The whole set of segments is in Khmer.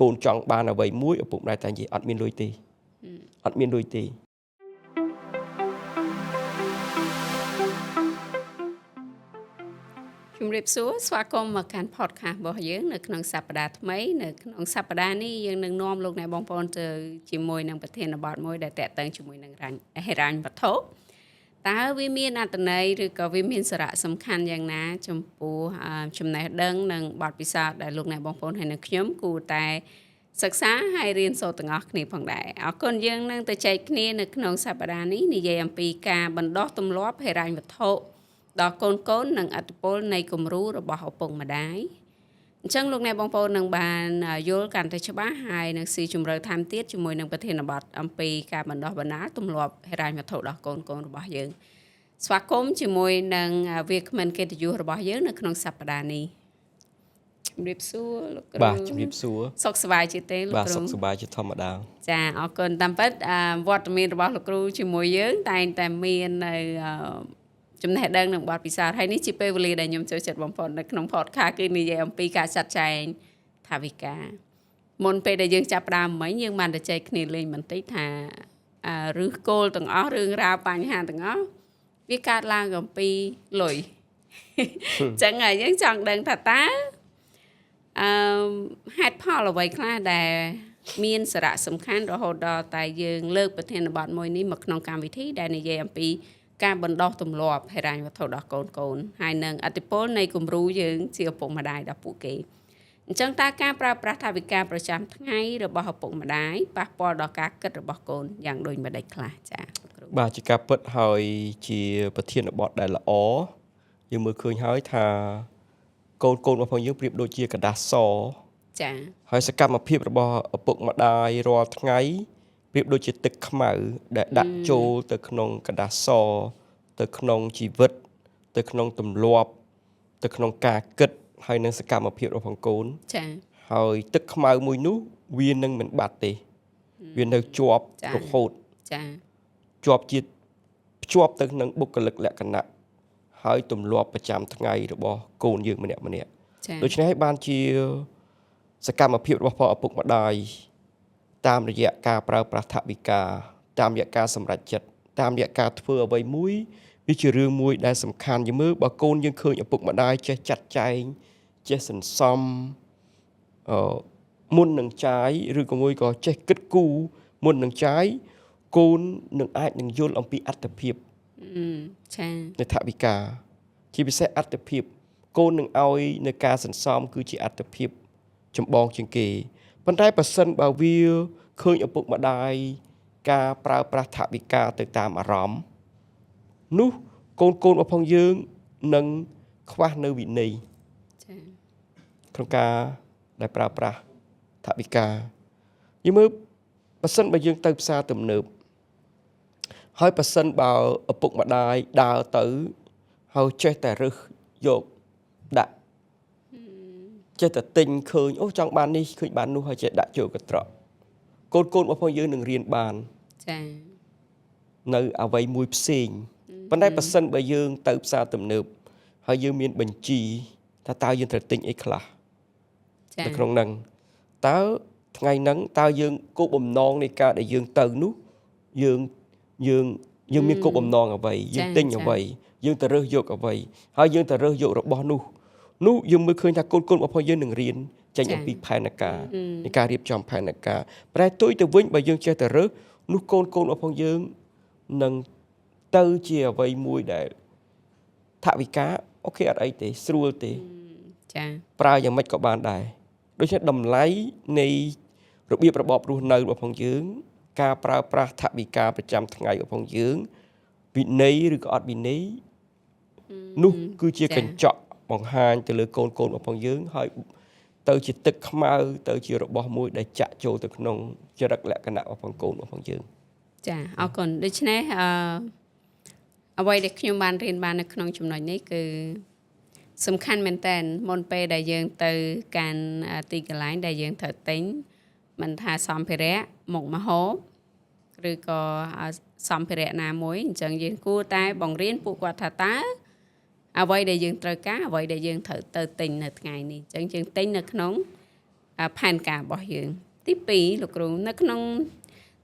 កូនចង់បានអ្វីមួយឪពុកម្ដាយតែនិយាយអត់មានលុយទេអត់មានលុយទេ ជំរាបសួរស្វាគមន៍មកកាន់ podcast របស់យើងនៅក្នុងសប្តាហ៍ថ្មីនៅក្នុងសប្តាហ៍នេះយើងនឹងនាំលោកអ្នកបងប្អូនទៅជាមួយនឹងប្រធានបទមួយដែលតាក់ទងជាមួយនឹងហិរញ្ញវត្ថុតើវាមានអត្ថន័យឬក៏វាមានសារៈសំខាន់យ៉ាងណាចំពោះចំណេះដឹងនិងបទពិសោធន៍ដែលលោកអ្នកបងប្អូនហើយនិងខ្ញុំគួរតែសិក្សាហើយរៀនសូត្រទាំងអស់គ្នាផងដែរអរគុណយើងនឹងទៅចែកគ្នានៅក្នុងសប្តាហ៍នេះនិយាយអំពីការបណ្ដោះទម្លាប់ហិរញ្ញវត្ថុដល់កូនកូននិងឥទ្ធិពលនៃគំរូរបស់ឪពុកម្ដាយអញ្ចឹងលោកអ្នកបងប្អូននឹងបានយល់កាន់តែច្បាស់ហើយនឹងស៊ីជម្រៅថែមទៀតជាមួយនឹងប្រធានបទអំពីការបណ្ដោះបណ្ដាលទម្លាប់ហិរញ្ញវត្ថុដល់កូនកូនរបស់យើងស្វាគមន៍ជាមួយនឹងវាគ្មិនកិត្តិយសរបស់យើងនៅក្នុងសប្តាហ៍នេះជំរាបសួរលោកគ្រូ បាទជំរាបសួរ សុខសប្បាយជាទេលោក បាទ គ្រូ សុខសប្បាយជាធម្មតា ចាអរគុណតាមពិតវត្តមានរបស់លោកគ្រូជាមួយយើងតែងតែមាននៅចំណេះដឹងនិងបទពិសោធន៍ហើយនេះជាពេលវេលាដែលខ្ញុំចូលចិត្តបំផុតនៅក្នុង podcast គឺនិយាយអំពីការចាត់ចែងថវិកាមុនពេលដែលយើងចាប់ផ្ដើមមិញយើងបានទៅចែកគ្នាលេងបន្តិចថាឫសគល់ទាំងអស់រឿងរ៉ាវបញ្ហាទាំងអស់វាកើតឡើងអំពីលុយអញ្ចឹងហើយយើងចង់ដឹងថាតើអឺហេតុផលអ្វីខ្លះដែលមានសារៈសំខាន់រហូតដល់តែយើងលើកប្រធានបទមួយនេះមកក្នុងកម្មវិធីដែលនិយាយអំពីការបណ្ដោះទម្លាប់ហិរញ្ញវត្ថុដល់កូនកូនហើយនឹងឥទ្ធិពលនៃគំរូយើងជាឪពុកម្ដាយដល់ពួកគេអញ្ចឹងតើការប្រើប្រាស់ថវិកាប្រចាំថ្ងៃរបស់ឪពុកម្ដាយប៉ះពាល់ដល់ការគិតរបស់កូនយ៉ាងដូចម្តេចខ្លះចា៎លោកគ្រូ បាទជាការពិតហើយជាប្រធានបទដែលល្អយើងមើលឃើញហើយថាកូនកូនរបស់យើងប្រៀបដូចជាក្រដាសស ចា ហើយសកម្មភាពរបស់ឪពុកម្ដាយរាល់ថ្ងៃប្រៀបដូចជាទឹកខ្មៅដែលដាក់ចូលទៅក្នុងក្រដាសសទៅក្នុងជីវិតទៅក្នុងទម្លាប់ទៅក្នុងការគិតហើយនឹងសកម្មភាពរបស់កូន ចា ហើយទឹកខ្មៅមួយនោះវានឹងមិនបាត់ទេវានៅជាប់ ចា រហូត ចា ជាប់ជាភ្ជាប់ទៅនឹងបុគ្គលិកលក្ខណៈហើយទម្លាប់ប្រចាំថ្ងៃរបស់កូនយើងម្នាក់ម្នាក់ ចា ដូច្នេះហើយបានជាសកម្មភាពរបស់ພໍ່ឪពុកម្ដាយតាមរយៈការប្រើប្រាស់ថវិកាតាមរយៈការសម្រេចចិត្តតាមរយៈការធ្វើអ្វីមួយវាជារឿងមួយដែលសំខាន់យមើលបើកូនយើងឃើញឪពុកម្ដាយចេះចាត់ចែងចេះសន្សំអឺមុននឹងចាយឬក៏មួយក៏ចេះគិតគូរមុននឹងចាយកូននឹងអាចនឹងយល់អំពីអត្ថភាព ចា នៃថវិកាជាពិសេសអត្ថភាពកូននឹងឲ្យនៅការសន្សំគឺជាអត្ថភាពចម្បងជាងគេប៉ុន្តែប្រសិនបើវាឃើញឪពុកម្ដាយការប្រើប្រាស់ថវិកាទៅតាមអារម្មណ៍នោះកូនកូនរបស់ផងយើងនឹងខ្វះនៅវិន័យ ចា ក្នុងការដែលប្រើប្រាស់ថវិកាយើងមើលប្រសិនបើយើងទៅផ្សារទំនើបហើយប្រសិនបើឪពុកម្ដាយដើរទៅហើយចេះតែរើសយកដាក់ចេះតែទិញឃើញអូចង់បាននេះឃើញបាននោះហើយចេះដាក់ចូលកន្ត្រកកូនកូនរបស់ផងយើងនឹងរៀនបាន ចា នៅអ្វីមួយផ្សេងប៉ុន្តែប្រសិនបើយើងទៅផ្សារទំនើបហើយយើងមានបញ្ជីថាតើយើងត្រូវទិញអីខ្លះ ចា នៅក្នុងហ្នឹងតើថ្ងៃហ្នឹងតើយើងគោលបំណងនៃការដែលយើងទៅនោះយើងយើងយើងមានគោលបំណងអ្វីយើងទិញអ្វីយើងទៅរើសយកអ្វីហើយយើងទៅរើសយករបស់នោះនោះយើងមើលឃើញថាកូនកូនរបស់យើងនឹងរៀនចេញអំពីផែនការនៃការរៀបចំផែនការប្រែទុយទៅវិញបើយើងចេះតែរើសនោះកូនកូនរបស់យើងនឹងទៅជាអ្វីមួយដែលថវិកាអូខេអត់អីទេស្រួលទេ ចា ប្រើយ៉ាងម៉េចក៏បានដែរដូច្នេះតម្លៃនៃរបៀបរបបរស់នៅរបស់ផងយើង ការប្រើប្រាស់ថវិកាប្រចាំថ្ងៃរបស់ផងយើងវិន័យឬក៏អត់វិន័យនោះគឺជាកញ្ចក់បង្ហាញទៅលើកូនកូនរបស់ផងយើងហើយទៅជាទឹកខ្មៅទៅជារបស់មួយដែលចាក់ចូលទៅក្នុងចរិតលក្ខណៈរបស់ផងកូនរបស់ផងយើង ចាអរគុណដូច្នេះអឺអ្វីដែលខ្ញុំបានរៀនបាននៅក្នុងចំណុចនេះគឺសំខាន់មែនតើមុនពេលដែលយើងទៅកាន់ទីកន្លែងដែលយើងត្រូវទិញមិនថាសម្ភារៈមុខម្ហូបឬក៏សម្ភារៈណាមួយអញ្ចឹងយើងគួរតែបង្រៀនពួកគាត់ថាតើអ្វីដែលយើងត្រូវការអ្វីដែលយើងត្រូវទៅទិញនៅថ្ងៃនេះអញ្ចឹងយើងទិញនៅក្នុង ផែនការរបស់យើងទី2លោកគ្រូនៅក្នុង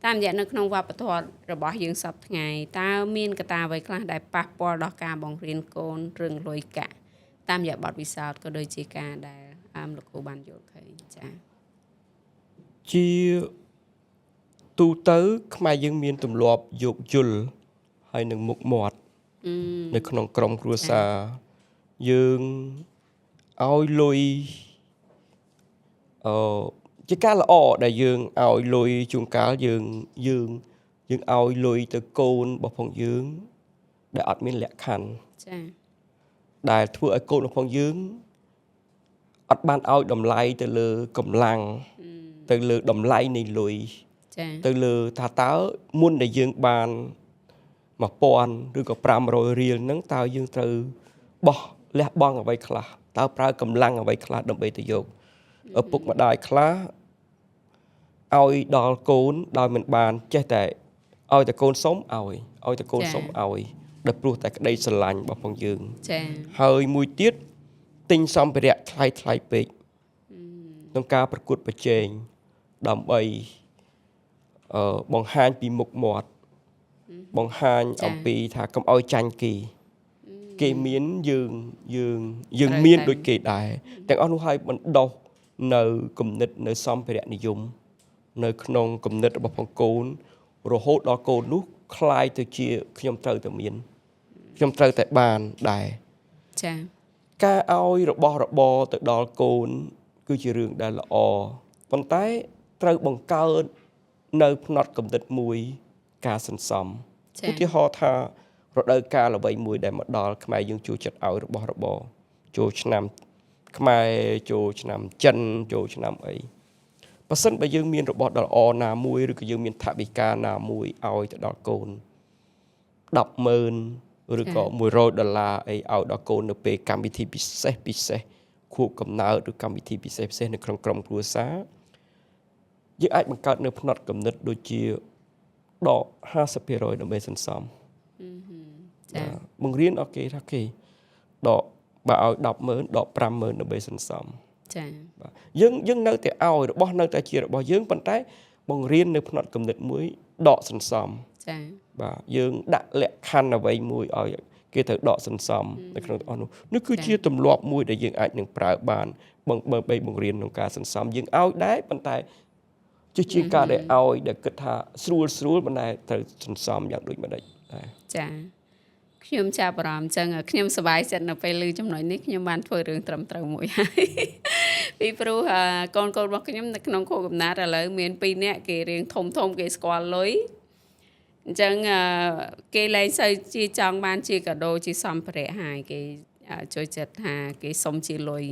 តាមរយៈនៅក្នុងវប្បធម៌របស់យើងសពថ្ងៃតើមានកត្តាអ្វីខ្លះដែលប៉ះពាល់ដល់ការបង្រៀនកូនរឿងលុយកាក់តាមរយៈបទពិសោធន៍ក៏ដូចជាការដែលលោកគ្រូបានយល់ឃើញចា៎ ជាទូទៅខ្មែរយើងមានទម្លាប់យោគយល់ហើយនឹងមុខមាត់នៅក្នុងក្រុមគ្រួសារយើងឲ្យលុយជាការល្អដែលយើងឲ្យលុយជួនកាលយើងយើងយើងឲ្យលុយទៅកូនរបស់ផងយើងដែលអត់មានលក្ខខណ្ឌ ចា៎ ដែលធ្វើឲ្យកូនរបស់ផងយើងអត់បានឲ្យតម្លៃទៅលើកម្លាំងទៅលើតម្លៃនៃលុយ ចា៎ ទៅលើថាតើមុនដែលយើងបាន1000ឬក៏500រៀលហ្នឹងតើយើងត្រូវបោះលះបង់អ្វីខ្លះតើប្រើកម្លាំងអ្វីខ្លះដើម្បីទៅយកឪពុកម្ដាយខ្លះឲ្យដល់កូនដោយមិនបានចេះតែឲ្យតែកូនសុំឲ្យឲ្យតែកូនសុំឲ្យដោយព្រោះតែក្តីស្រឡាញ់របស់ផងយើង ចា៎ ហើយមួយទៀតទិញសម្ភារៈថ្លៃថ្លៃពេកក្នុងការប្រកួតប្រជែងដើម្បីបង្ហាញពីមុខមាត់បង្ហាញអំពីថាកុំឲ្យចាញ់គេគេមានយើងយើងយើងមានដូចគេដែរទាំងអស់នោះឲ្យបណ្ដោះនៅគំនិតនៅសម្ភារៈនិយមនៅក្នុងគំនិតរបស់ផងកូនរហូតដល់កូននោះคล้ายទៅជាខ្ញុំត្រូវតែមានខ្ញុំត្រូវតែបានដែរ ចា៎ ការឲ្យរបស់របរទៅដល់កូនគឺជារឿងដែលល្អប៉ុន្តែត្រូវបង្កើតនៅផ្នត់គំនិតមួយការសន្សំឧទាហរណ៍ថារដូវកាលអ្វីមួយដែលមកដល់ខ្មែរយើងចូលចិត្តឲ្យរបស់របរចូលឆ្នាំខ្មែរចូលឆ្នាំចិនចូលឆ្នាំអីបើសិនបើយើងមានរបស់ដ៏ល្អណាមួយឬក៏យើងមានថវិកាណាមួយឲ្យទៅដល់កូន100000ឬក៏100ដុល្លារអីឲ្យដល់កូននៅពេលកម្មវិធីពិសេសពិសេសខួបកំណើតឬកម្មវិធីពិសេសពិសេសនៅក្នុងក្រុមគ្រួសារយើងអាចបង្កើតនៅផ្នត់គំនិតដូចជាដក 50% ដើម្បីសន្សំ ចា៎ បង្រៀនឲ្យគេថាគេដកបើឲ្យ100000ដក50000ដើម្បីសន្សំ ចា៎ បាទយើងនៅតែឲ្យរបស់នៅតែជារបស់យើងប៉ុន្តែបង្រៀននៅផ្នត់គំនិតមួយដកសន្សំ ចា៎ បាទយើងដាក់លក្ខខណ្ឌអ្វីមួយឲ្យគេត្រូវដកសន្សំនៅក្នុងទាំងអស់នោះនេះគឺជាទម្លាប់មួយដែលយើងអាចនឹងប្រើបានដើម្បីបង្រៀនក្នុងការសន្សំយើងឲ្យដែរប៉ុន្តែជាជាងការដែលឲ្យដែលគិតថាស្រួលស្រួលប៉ុន្តែត្រូវសន្សំយ៉ាងដូចម្ដេចដែរ ចា៎ខ្ញុំចាប់អារម្មណ៍អញ្ចឹងខ្ញុំសប្បាយចិត្តនៅពេលឮចំណុចនេះខ្ញុំបានធ្វើរឿងត្រឹមត្រូវមួយហើយពីព្រោះកូនៗរបស់ខ្ញុំនៅក្នុងខួបកំណើតឥឡូវមាន2នាក់គេរៀងធំធំគេស្គាល់លុយអញ្ចឹងគេលែងសូវជាចង់បានជាកាដូជាសម្ភារៈហើយគេចូលចិត្តថាគេសុំជាលុយ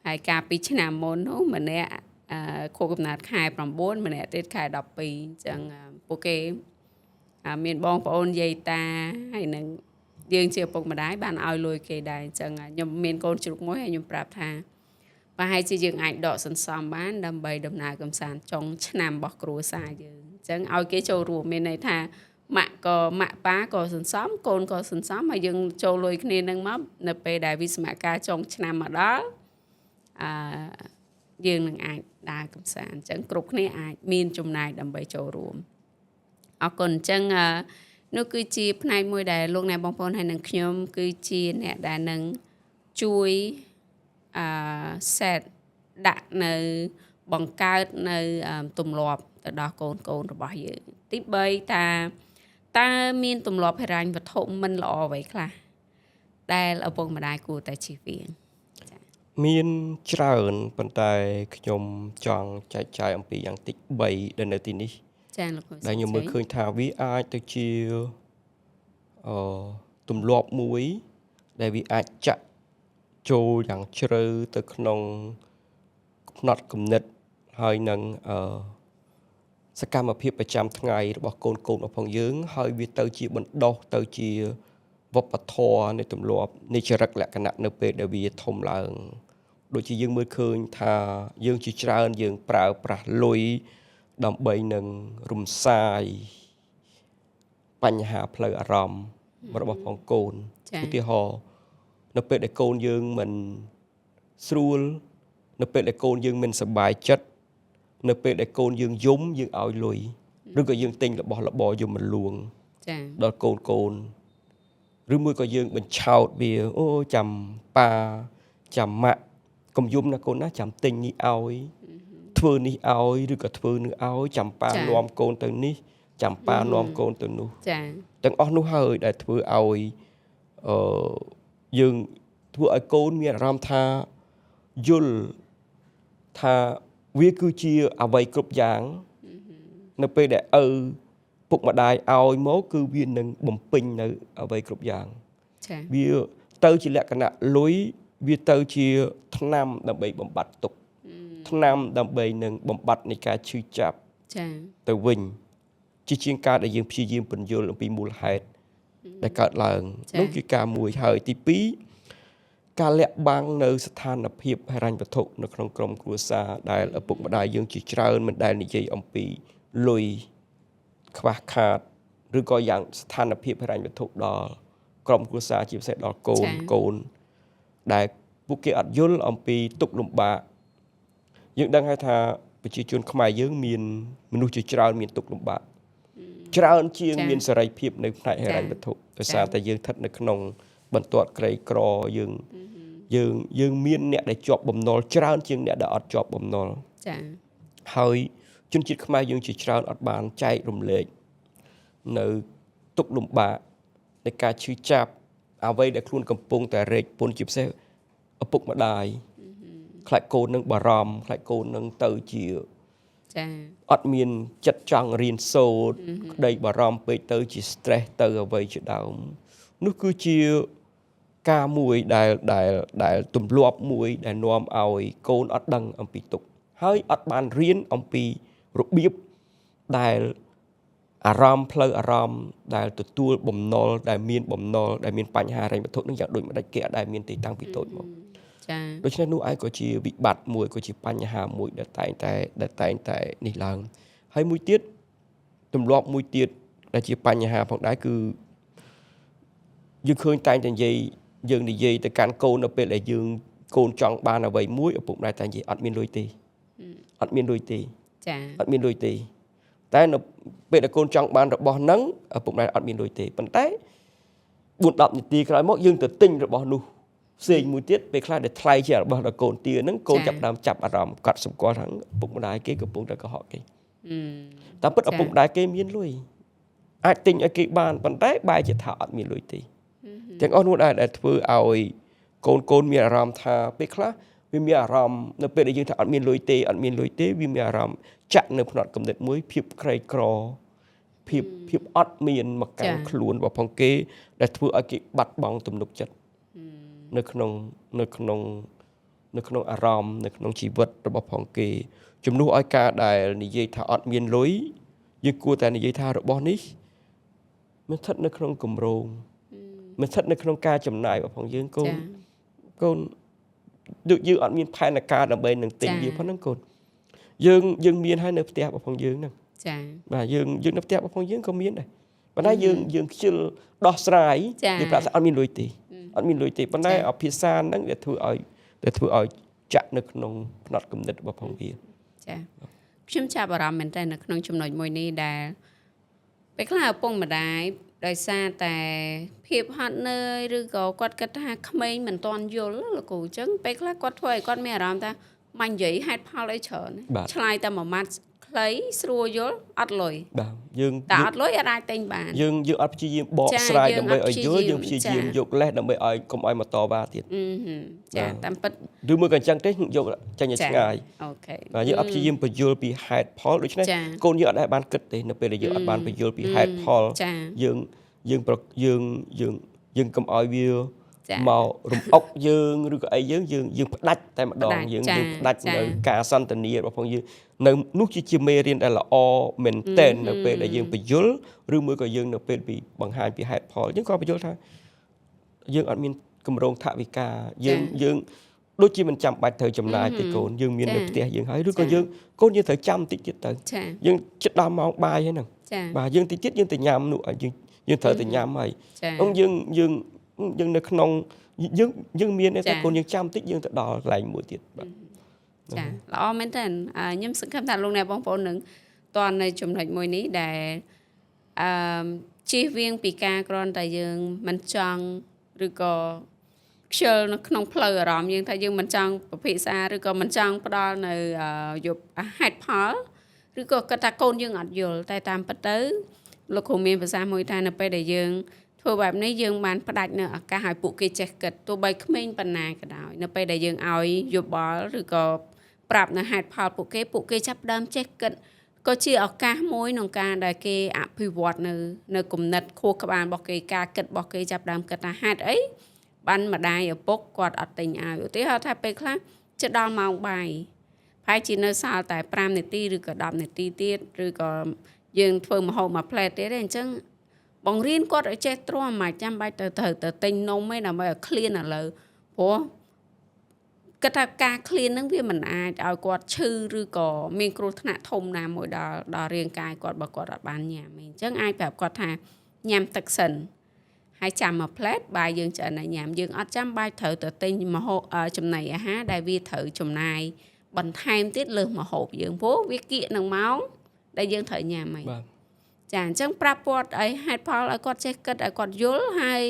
ហើយកាលពីឆ្នាំមុននោះម្នាក់ខួបកំណើតខែ9ម្នាក់ទៀតខែ12អញ្ចឹងពួកគេមានបងប្អូនយាយតាហើយនឹងយើងជាឪពុកម្ដាយបានឲ្យលុយគេដែរអញ្ចឹងខ្ញុំមានកូនជ្រូកមួយហើយខ្ញុំប្រាប់ថាប្រហែលជាយើងអាចដកសន្សំបានដើម្បីដំណើរកម្សាន្តចុងឆ្នាំរបស់គ្រួសារយើងអញ្ចឹងឲ្យគេចូលរួមមានន័យថាម៉ាក់ក៏ម៉ាក់ប៉ាក៏សន្សំកូនក៏សន្សំហើយយើងចូលលុយគ្នានឹងមកនៅពេលដែលវិស្សមកាលចុងឆ្នាំមកដល់អឺយើងនឹងអាចដើរកម្សាន្តអញ្ចឹងគ្រប់គ្នាអាចមានចំណាយដើម្បីចូលរួមអរគុណអញ្ចឹងនោះគឺជាផ្នែកមួយដែលលោកអ្នកបងប្អូនហើយនឹងខ្ញុំគឺជាអ្នកដែលនឹងជួយអឺ set ដាក់នៅបង្កើតនៅទម្លាប់ទៅដល់កូនកូនរបស់យើងទី3តើមានទម្លាប់ហិរញ្ញវត្ថុមិនល្អអ្វីខ្លះដែលឪពុកម្ដាយគួរតែជៀសវាងចា៎មានច្រើនប៉ុន្តែខ្ញុំចង់ចែកចាយអំពីយ៉ាងតិច3ដែលនៅទីនេះ ចា៎លោកគ្រូ ដែលខ្ញុំមើលឃើញថាវាអាចទៅជាទម្លាប់មួយដែលវាអាចចាក់ចូលយ៉ាងជ្រៅទៅក្នុងផ្នត់គំនិតហើយនឹងសកម្មភាពប្រចាំថ្ងៃរបស់កូនកូនរបស់ផងយើងហើយវាទៅជាបណ្ដោះទៅជាវប្បធម៌នៃទម្លាប់នៃចរិតលក្ខណៈនៅពេលដែលវាធំឡើងដូចជាយើងមើលឃើញថាយើងជាច្រើនយើងប្រើប្រាស់លុយដើម្បីនឹងរំសាយបញ្ហាផ្លូវអារម្មណ៍របស់ផងកូនឧទាហរណ៍នៅពេលដែលកូនយើងមិនស្រួល នៅពេលដែលកូនយើងមិនសប្បាយចិត្តនៅពេលដែលកូនយើងយំយើងឲ្យលុយឬក៏យើងទិញរបស់របរយកមកលួង ចា ដល់កូនកូនឬមួយក៏យើងបញ្ឆោតវាអូចាំប៉ាចាំម៉ាក់កុំយំណាកូនណាចាំទិញនេះឲ្យធ្វើនេះឲ្យឬក៏ធ្វើនោះឲ្យចាំប៉ានាំកូនទៅនេះចាំប៉ានាំកូនទៅនោះ ចា ទាំងអស់នោះហើយដែលធ្វើឲ្យអឺយើងធ្វើឲ្យកូនមានអារម្មណ៍ថាយល់ថាវាគឺជាអ្វីគ្រប់យ៉ាងនៅពេលដែលឪពុកម្ដាយឲ្យមកគឺវានឹងបំពេញនៅអ្វីគ្រប់យ៉ាង ចា វាទៅជាលក្ខណៈលុយវាទៅជាថ្នាំដើម្បីបំបត្តិទុក្ខថ្នាំដើម្បីនឹងបំបត្តិនៃការឈឺចាប់ ចា ទៅវិញជាជាងការដែលយើងព្យាយាមពន្យល់អំពីមូលហេតុដែលកើតឡើងនោះជាការមួយហើយទី2ការលាក់បាំងនៅស្ថានភាពហិរញ្ញវត្ថុនៅក្នុងក្រុមគ្រួសារដែលឪពុកម្ដាយយើងជាច្រើនមិនដែលនិយាយអំពីលុយខ្វះខាតឬក៏យ៉ាងស្ថានភាពហិរញ្ញវត្ថុដល់ក្រុមគ្រួសារជាពិសេសដល់កូនកូនដែលពួកគេអត់យល់អំពីទុក្ខលំបាកយើងដឹងហើយថាប្រជាជនខ្មែរយើងមានមនុស្សជាច្រើនមានទុក្ខលំបាកច្រើនជាងមានសេរីភាពនៅផ្នែកហិរញ្ញវត្ថុដោយសារតែយើងស្ថិតនៅក្នុងបន្ទាត់ក្រីក្រយើងយើងយើងមានអ្នកដែលជាប់បំណុលច្រើនជាងអ្នកដែលអត់ជាប់បំណុល ចា ហើយជនជាតិខ្មែរយើងជាច្រើនអត់បានចែករំលែកនៅទុក្ខលំបាកនៃការឈឺចាប់អ្វីដែលខ្លួនកំពុងតែរែកពុនជាពិសេសឪពុកម្ដាយខ្លាចកូននឹងបារម្ភខ្លាចកូននឹងទៅជា ចា អត់មានចិត្តចង់រៀនសូត្រក្តីបារម្ភពេកទៅជា stress ទៅអ្វីជាដើមនោះគឺជាការមួយដែលដែលដែលទម្លាប់មួយដែលនាំឲ្យកូនអត់ដឹងអំពីទុក្ខហើយអត់បានរៀនអំពីរបៀបដែលអារម្មណ៍ផ្លូវអារម្មណ៍ដែលទទួលបំណុលដែលមានបំណុលដែលមានបញ្ហាហិរញ្ញវត្ថុនឹងយ៉ាងដូចម្ដេចគេអត់ដែលមានទីតាំងពីតូចមក ចា ដូច្នេះនោះឯងក៏ជាវិបត្តិមួយក៏ជាបញ្ហាមួយដែលតែងតែដែលតែងតែនេះឡើងហើយមួយទៀតទម្លាប់មួយទៀតដែលជាបញ្ហាផងដែរគឺយើងឃើញតែងតែនិយាយយើងនិយាយទៅកាន់កូននៅពេលដែលយើងកូនចង់បានអ្វីមួយឪពុកម្ដាយតែនិយាយអត់មានលុយទេអត់មានលុយទេ ចា អត់មានលុយទេតែនៅពេលដែលកូនចង់បានរបស់ហ្នឹងឪពុកម្ដាយអត់មានលុយទេប៉ុន្តែ4 10នាទីក្រោយមកយើងទៅទិញរបស់នោះផ្សេងមួយទៀតពេលខ្លះដែលថ្លៃជារបស់ដល់កូនទាហ្នឹងកូនចាប់ផ្ដើមចាប់អារម្មណ៍កត់សម្គាល់ថាឪពុកម្ដាយគេកំពុងតែកុហកគេតាមពិតឪពុកម្ដាយគេមានលុយអាចទិញឲ្យគេបានប៉ុន្តែបែរជាថាអត់មានលុយទេទាំងអស់នោះដែរដែលធ្វើឲ្យកូនកូនមានអារម្មណ៍ថាពេលខ្លះវាមានអារម្មណ៍នៅពេលដែលយើងថាអត់មានលុយទេអត់មានលុយទេវាមានអារម្មណ៍ចាក់នៅផ្នត់គំនិតមួយភាពក្រីក្រភាពភាពអត់មានមកកាន់ខ្លួនរបស់ផងគេដែលធ្វើឲ្យគេបាត់បង់ទំនុកចិត្តនៅក្នុងនៅក្នុងនៅក្នុងអារម្មណ៍នៅក្នុងជីវិតរបស់ផងគេជំនួសឲ្យការដែលនិយាយថាអត់មានលុយយើងគួរតែនិយាយថារបស់នេះមិនស្ថិតនៅក្នុងគម្រោងមិនស្ថិតនៅក្នុងការចំណាយរបស់ផងយើងកូនកូនដូចយើងអត់មានផែនការដើម្បីនឹងទិញវាប៉ុណ្ណឹងកូនយើងយើងមានហើយនៅផ្ទះរបស់ផងយើងហ្នឹង ចា បាទយើងយើងនៅផ្ទះរបស់ផងយើងក៏មានដែរប៉ុន្តែយើងយើងខ្ជិលដោះស្រាយយើងប្រាប់ថាអត់មានលុយទេអត់មានលុយទេប៉ុន្តែអភិសាហ្នឹងដែលធ្វើឲ្យដែលធ្វើឲ្យចាក់នៅក្នុងផ្នត់គំនិតរបស់ផងវា ចាខ្ញុំចាប់អារម្មណ៍មែនតើនៅក្នុងចំណុចមួយនេះដែលពេលខ្លះឪពុកម្ដាយដោយសារតែភាពហត់នឿយឬក៏គាត់គិតថាក្មេងមិនទាន់យល់លោកគ្រូអញ្ចឹងពេលខ្លះគាត់ធ្វើឲ្យគាត់មានអារម្មណ៍ថាមកនិយាយហេតុផលអីច្រើនឆ្លើយតែមួយម៉ាត់ខ្លីស្រួលយល់អត់លុយ បាទយើង តែអត់លុយអត់អាចទិញបាន យើងយើងអត់ព្យាយាមបកស្រាយដើម្បីឲ្យយល់យើងព្យាយាមយកលេសដើម្បីឲ្យកុំឲ្យមកតវ៉ាទៀត ចាតាមពិត ឬមួយក៏អញ្ចឹងទេយកចេញឲ្យឆ្ងាយ okay បាទយើងអត់ព្យាយាមពន្យល់ពីហេតុផលដូច្នេះកូនយើងអត់ដែលបានគិតទេនៅពេលដែលយើងអត់បានពន្យល់ពីហេតុផលយើងយើងយើងយើងយើងកុំឲ្យវាមករំអុកយើងឬក៏អីយើងយើងយើងផ្ដាច់តែម្ដងយើងយើងផ្ដាច់នៅការសន្ទនារបស់ផងយើងនៅនោះជាជាមេរៀនដែលល្អមែនទែននៅពេលដែលយើងពន្យល់ឬមួយក៏យើងនៅពេលពីបង្ហាញពីហេតុផលយើងក៏ពន្យល់ថាយើងអត់មានគម្រោងថវិកាយើងយើងដូចជាមិនចាំបាច់ត្រូវចំណាយទេកូនយើងមាននៅផ្ទះយើងហើយឬក៏យើងកូនយើងត្រូវចាំតិចទៀតទៅយើងចិត្តដល់ម៉ោងបាយហើយហ្នឹងបាទយើងតិចទៀតយើងទៅញ៉ាំនោះយើងយើងត្រូវទៅញ៉ាំហើយអញ្ចឹងយើងយើងយើងនៅក្នុងយើងយើងមានតែកូនយើងចាំតិចយើងទៅដល់កន្លែងមួយទៀតបាទ ចាល្អមែនតើខ្ញុំសង្ឃឹមថាលោកអ្នកបងប្អូននឹងតន់នៅចំណុចមួយនេះដែលអឺជៀសវាងពីការគ្រាន់តែយើងមិនចង់ឬក៏ខ្ជិលនៅក្នុងផ្លូវអារម្មណ៍យើងថាយើងមិនចង់ពិភាក្សាឬក៏មិនចង់ផ្ដល់នៅយប់ហេតុផលឬក៏គិតថាកូនយើងអត់យល់តែតាមពិតទៅលោកគ្រូមានប្រសាសន៍មួយថានៅពេលដែលយើងធ្វើបែបនេះយើងបានផ្ដាច់នៅឱកាសឲ្យពួកគេចេះគិតទោះបីក្មេងប៉ុណ្ណាក៏ដោយនៅពេលដែលយើងឲ្យយោបល់ឬក៏ប្រាប់នៅហេតុផលពួកគេពួកគេចាប់ផ្ដើមចេះគិតក៏ជាឱកាសមួយក្នុងការដែលគេអភិវឌ្ឍនៅគំនិតខួរក្បាលរបស់គេការគិតរបស់គេចាប់ផ្ដើមគិតថាហេតុអីបានម្ដាយឪពុកគាត់អត់ទិញឲ្យឧទាហរណ៍ថាពេលខ្លះជិតដល់ម៉ោងបាយប្រហែលជានៅសល់តែ5នាទីឬក៏10នាទីទៀតឬក៏យើងធ្វើម្ហូបមួយផ្លែទៀតទេអញ្ចឹងបង្រៀនគាត់ឲ្យចេះទ្រាំមិនចាំបាច់ទៅត្រូវទៅទិញនំទេដើម្បីឲ្យឃ្លានឥឡូវព្រោះគិតថាការឃ្លានហ្នឹងវាមិនអាចឲ្យគាត់ឈឺឬក៏មានគ្រោះថ្នាក់ធំណាមួយដល់រាងកាយគាត់បើគាត់អត់បានញ៉ាំទេអញ្ចឹងអាចប្រាប់គាត់ថាញ៉ាំទឹកសិនហើយចាំមួយផ្លែបាយយើងឆ្អិនឲ្យញ៉ាំយើងអត់ចាំបាច់ត្រូវទៅទិញម្ហូបចំណីអាហារដែលវាត្រូវចំណាយបន្ថែមទៀតលើសម្ហូបយើងព្រោះវាគៀកនឹងម៉ោងដែលយើងត្រូវញ៉ាំហើយចាអញ្ចឹងប្រាប់គាត់ឲ្យហេតុផលឲ្យគាត់ចេះគិតឲ្យគាត់យល់ហើយ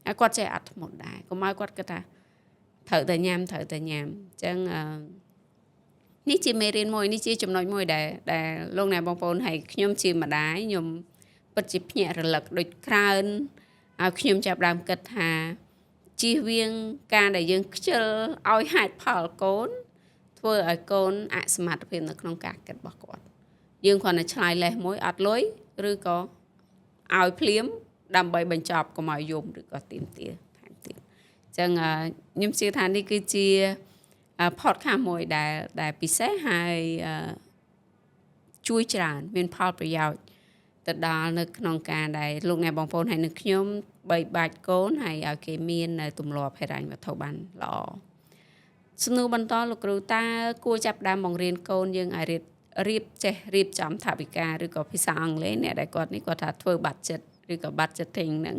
ឲ្យគាត់ចេះអត់ធ្មត់ដែរកុំឲ្យគាត់គិតថាត្រូវតែញ៉ាំត្រូវតែញ៉ាំអញ្ចឹងនេះជាមេរៀនមួយនេះជាចំណុចមួយដែលលោកអ្នកបងប្អូនហើយខ្ញុំជាម្ដាយខ្ញុំពិតជាភ្ញាក់រលឹកដូចក្រើនឲ្យខ្ញុំចាប់ដើមគិតថាជៀសវាងការដែលយើងខ្ជិលឲ្យហេតុផលកូនធ្វើឲ្យកូនអសមត្ថភាពនៅក្នុងការគិតរបស់គាត់យើងគ្រាន់តែឆ្លើយលេសមួយអត់លុយឬក៏ឲ្យភ្លាមដើម្បីបញ្ចប់កុំឲ្យយំឬក៏ទាមទារថែមទៀតអញ្ចឹងខ្ញុំជឿថានេះគឺជា podcast មួយដែលពិសេសហើយជួយច្រើនមានផលប្រយោជន៍ទៅដល់នៅក្នុងការដែលលោកអ្នកបងប្អូនហើយនឹងខ្ញុំបីបាច់កូនហើយឲ្យគេមាននៅទម្លាប់ហិរញ្ញវត្ថុបានល្អសំណួរបន្តលោកគ្រូតើគួរចាប់ផ្ដើមបង្រៀនកូនយើងឲ្យរៀបចេះរៀបចំថវិកាឬក៏ភាសាអង់គ្លេសអ្នកដែលគាត់នេះគាត់ថាធ្វើ budget ឬក៏ budgeting ហ្នឹង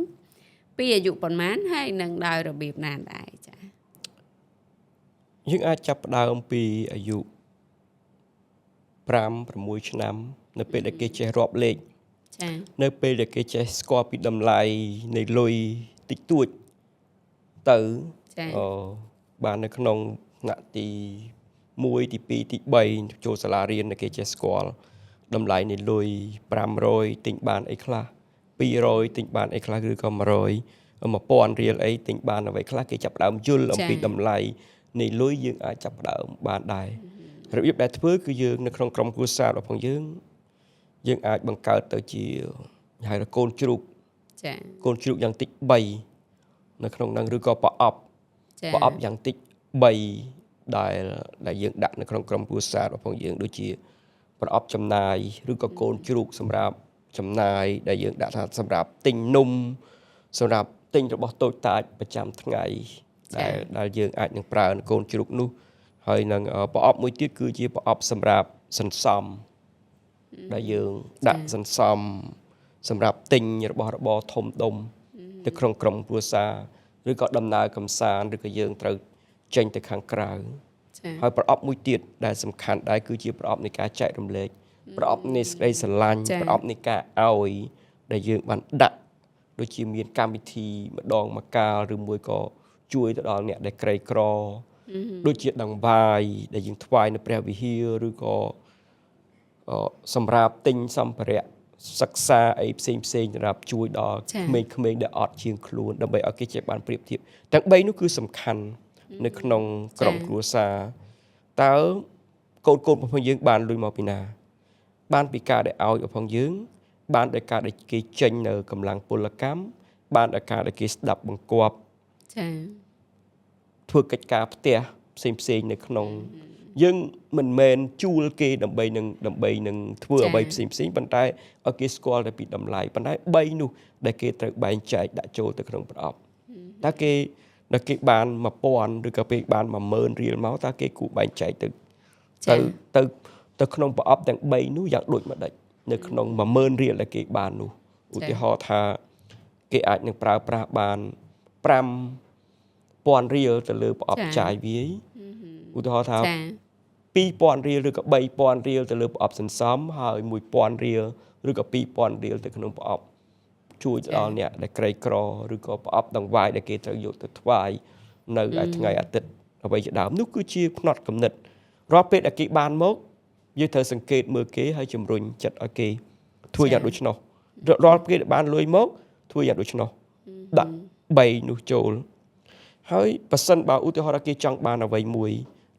ពីអាយុប៉ុន្មានហើយនឹងដោយរបៀបណាដែរចា៎យើងអាចចាប់ផ្ដើមពីអាយុ5 6ឆ្នាំនៅពេលដែលគេចេះរាប់លេខចា៎នៅពេលដែលគេចេះស្គាល់ពីតម្លៃនៃលុយតិចតួចទៅបាននៅក្នុងថ្នាក់ទី1ទី2ទី3ចូលសាលារៀនដែលគេចេះស្គាល់តម្លៃនៃលុយ500ទិញបានអីខ្លះ200ទិញបានអីខ្លះឬក៏100 1000រៀលអីទិញបានអ្វីខ្លះគេចាប់ផ្ដើមយល់អំពីតម្លៃនៃលុយយើងអាចចាប់ផ្ដើមបានដែររបៀបដែលធ្វើគឺយើងនៅក្នុងក្រុមគ្រួសាររបស់យើងយើងអាចបង្កើតទៅជាហៅថាកូនជ្រូកចា៎កូនជ្រូកយ៉ាងតិច3នៅក្នុងហ្នឹងឬក៏ប្រអប់ប្រអប់យ៉ាងតិច3ដែលយើងដាក់នៅក្នុងក្រុមគ្រួសាររបស់យើងដូចជាប្រអប់ចំណាយឬក៏កូនជ្រូកសម្រាប់ចំណាយដែលយើងដាក់ថាសម្រាប់ទិញនំសម្រាប់ទិញរបស់តូចតាចប្រចាំថ្ងៃដែលយើងអាចនឹងប្រើនៅកូនជ្រូកនោះហើយនឹងប្រអប់មួយទៀតគឺជាប្រអប់សម្រាប់សន្សំដែលយើងដាក់សន្សំសម្រាប់ទិញរបស់របរធំដុំទៅក្នុងក្រុមគ្រួសារឬក៏ដំណើរកម្សាន្តឬក៏យើងត្រូវចេញទៅខាងក្រៅហើយប្រអប់មួយទៀតដែលសំខាន់ដែរគឺជាប្រអប់នៃការចែករំលែកប្រអប់នៃសេចក្តីស្រឡាញ់ប្រអប់នៃការឲ្យដែលយើងបានដាក់ដូចជាមានកម្មវិធីម្ដងម្កាលឬមួយក៏ជួយទៅដល់អ្នកដែលក្រីក្រដូចជាដង្វាយដែលយើងថ្វាយនៅព្រះវិហារឬក៏សម្រាប់ទិញសម្ភារៈសិក្សាអីផ្សេងផ្សេងសម្រាប់ជួយដល់ក្មេងៗដែលអត់ជាងខ្លួនដើម្បីឲ្យគេចេះបានប្រៀបធៀបទាំង3នោះគឺសំខាន់នៅក្នុងក្រុមគ្រួសារតើកូនៗរបស់យើងបានលុយមកពីណាបានពីការដែលឲ្យរបស់យើងបានដោយការដែលគេចេញនៅកម្លាំងពលកម្មបានដោយការដែលគេស្ដាប់បង្គាប់ចា៎ធ្វើកិច្ចការផ្ទះផ្សេងផ្សេងនៅក្នុងយើងមិនមែនជួលគេដើម្បីនឹងធ្វើអ្វីផ្សេងផ្សេងប៉ុន្តែឲ្យគេស្គាល់តែពីតម្លៃប៉ុន្តែ3នោះដែលគេត្រូវបែងចែកដាក់ចូលទៅក្នុងប្រអប់តើគេដល់គេបាន1000ឬក៏ពេលបាន10000រៀលមកតើគេគួរបែងចែកទៅទៅទៅក្នុងប្រអប់ទាំង3នោះយ៉ាងដូចម្ដេចនៅក្នុង10000រៀលដែលគេបាននោះឧទាហរណ៍ថាគេអាចនឹងប្រើប្រាស់បាន5000រៀលទៅលើប្រអប់ចាយវាយឧទាហរណ៍ថា 2000រៀលឬក៏3000រៀលទៅលើប្រអប់សន្សំហើយ1000រៀលឬក៏2000រៀលទៅក្នុងប្រអប់ជួយទៅដល់អ្នកដែលក្រីក្រឬក៏ប្រអប់ដង្វាយដែលគេត្រូវយកទៅថ្វាយនៅឯថ្ងៃអាទិត្យអ្វីជាដើមនោះគឺជាផ្នត់គំនិតរាល់ពេលដែលគេបានមកយើងត្រូវសង្កេតមើលគេហើយជំរុញចិត្តឲ្យគេធ្វើយ៉ាងដូច្នោះរាល់ពេលដែលបានលុយមកធ្វើយ៉ាងដូច្នោះដាក់3នោះចូលហើយប៉ះសិនបើឧទាហរណ៍ថាគេចង់បានអ្វីមួយ